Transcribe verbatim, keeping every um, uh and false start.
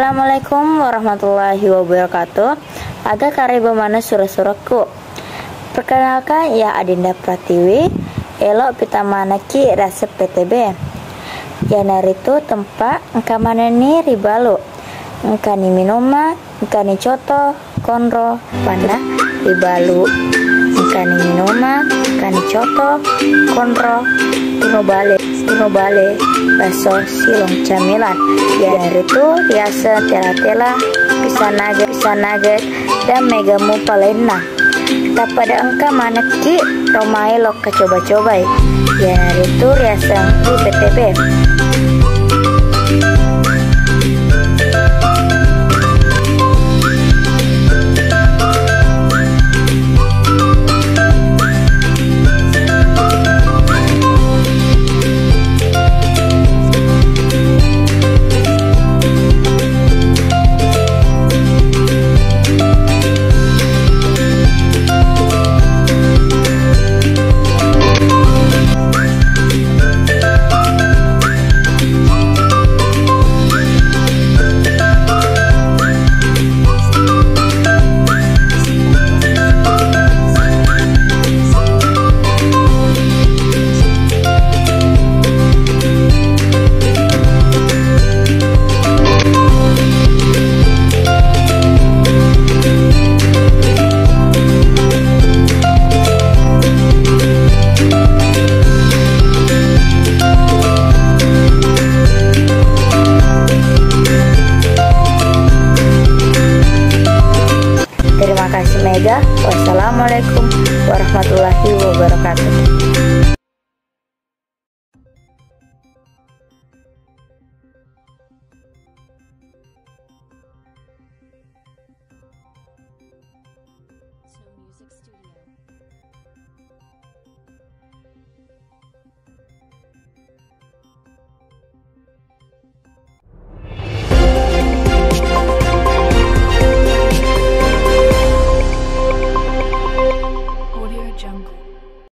Assalamualaikum warahmatullahi wabarakatuh. Aga kareba maneng sura-surakku. Perkenalkan, iya Adinda Pratiwi, elo pitamanekki riaseng P T B. Iyanaritu tempat engka manenni ribalu, engkani minumang, engkani coto, konro, panna ribalu, engkani minumang, engkani coto, konro, tiro bale, tiro bale, baso, silong camilan. Iyanaritu riaseng tela-tela, pisang nugget, pisang nugget, dan mega mupa lainna. Tappada engka manekki ro maelo kacoba-cobai, iyanaritu riaseng I P T B. Terima kasih mega. Wassalamualaikum warahmatullahi wabarakatuh.